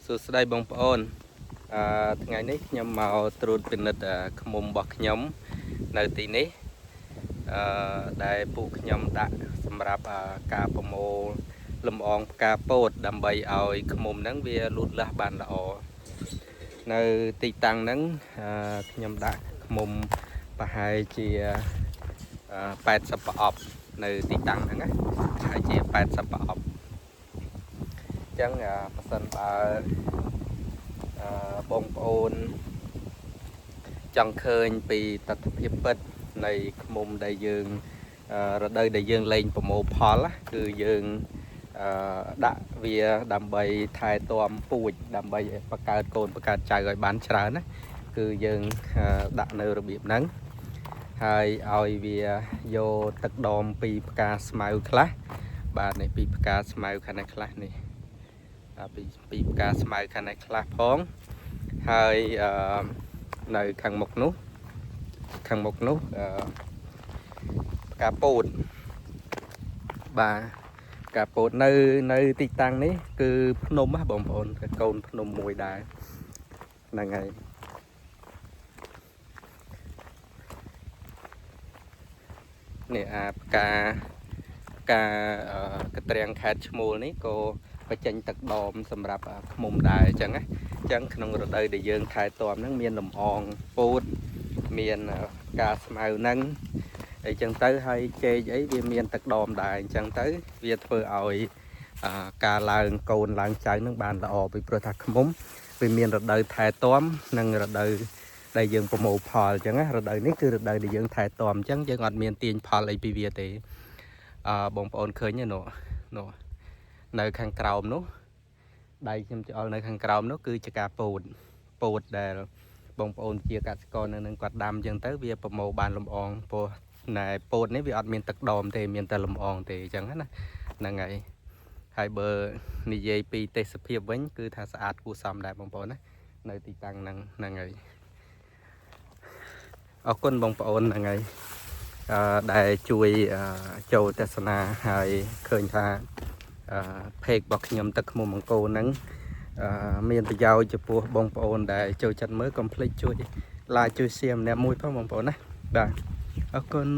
សួស្តីបងប្អូនថ្ងៃនេះខ្ញុំមកត្រួតពិនិត្យឃ្មុំរបស់ខ្ញុំនៅទីនេះអឺដែលពួកខ្ញុំដាក់សម្រាប់ការប្រមូលលំអងផ្កាពោតដើម្បីឲ្យឃ្មុំហ្នឹងវាលូតលាស់បានល្អនៅទីតាំងហ្នឹងខ្ញុំដាក់ឃ្មុំប្រហែលជា80ប្រអប់នៅទីតាំងហ្នឹងណាប្រហែលជា80ប្រអប់អញ្ចឹងប្រសិនបើ បងប្អូនចង់ឃើញពីទស្សនភាពពិតនៃឃ្មុំដែលយើងរដូវដែលយើងលែងប្រមូលផលណាគឺយើងអឺដាក់វាដើម្បីថែទាំពូជដើម្បីឲ្យបង្កើតកូនបង្កើតចៅឲ្យបានច្រើនណាគឺយើងដាក់នៅរបៀបហ្នឹងហើយឲ្យវាយកទឹកដមពីផ្កាស្មៅខ្លះបាទនេះពីផ្កាស្មៅខាងនេះខ្លះនេះពីផ្កាស្មៅខាងនេះខ្លះផង ហើយនៅខាងមុខនោះខាងមុខនោះផ្កាពោតបាទផ្កាពោតនៅនៅទីតាំងនេះគឺភ្នំណាបងប្អូនកូនភ្នំមួយដែរហ្នឹងហើយនេះអាផ្កាផ្កាកត្រាំងខេតឈ្មោលនេះក៏បញ្ចេញទឹកដមសម្រាប់ឃ្មុំដែរអញ្ចឹងណាអញ្ចឹងក្នុងរដូវដែលយើងថែទាំហ្នឹងមានលំអងពោតមានផ្កាស្មៅហ្នឹងអីចឹងទៅហើយចេកអីវាមានទឹកដមដែរអញ្ចឹងទៅវាធ្វើឲ្យការឡើងកូនឡើងចៅនឹងបានល្អពីព្រោះថាឃ្មុំវាមានរដូវថែទាំនិងរដូវដែលយើងប្រមូលផលអញ្ចឹងណារដូវនេះគឺរដូវដែលយើងថែទាំអញ្ចឹងយើងអត់មានទាញផលអីពីវាទេបងប្អូនឃើញទេនោះនោះនៅខាងក្រោមនោះដៃខ្ញុំច្អល់នៅខាងក្រោមនោះគឺជាការពោតពោតដែលបងប្អូនជាកសិករនៅនឹងគាត់ដាំអញ្ចឹងទៅវាប្រមូលបានលំអងព្រោះណែពោតនេះវាអត់មានទឹកដមទេមានតែលំអងទេអញ្ចឹងណាហ្នឹងហើយហើយបើនិយាយពីទេសភាពវិញគឺថាស្អាតគួរសមដែរបងប្អូនណានៅទីតាំងហ្នឹងហ្នឹងហើយអរគុណបងប្អូនហ្នឹងហើយដែលជួយចូលទស្សនាហើយឃើញថា page របស់ខ្ញុំទឹកឃ្មុំអង្គរហ្នឹងមានប្រយោជន៍ចំពោះបងប្អូនដែលចូលចិត្តមើលកុំភ្លេចជួយ like ជួយ share ម្នាក់មួយផងបងប្អូនណាបាទអរគុណ។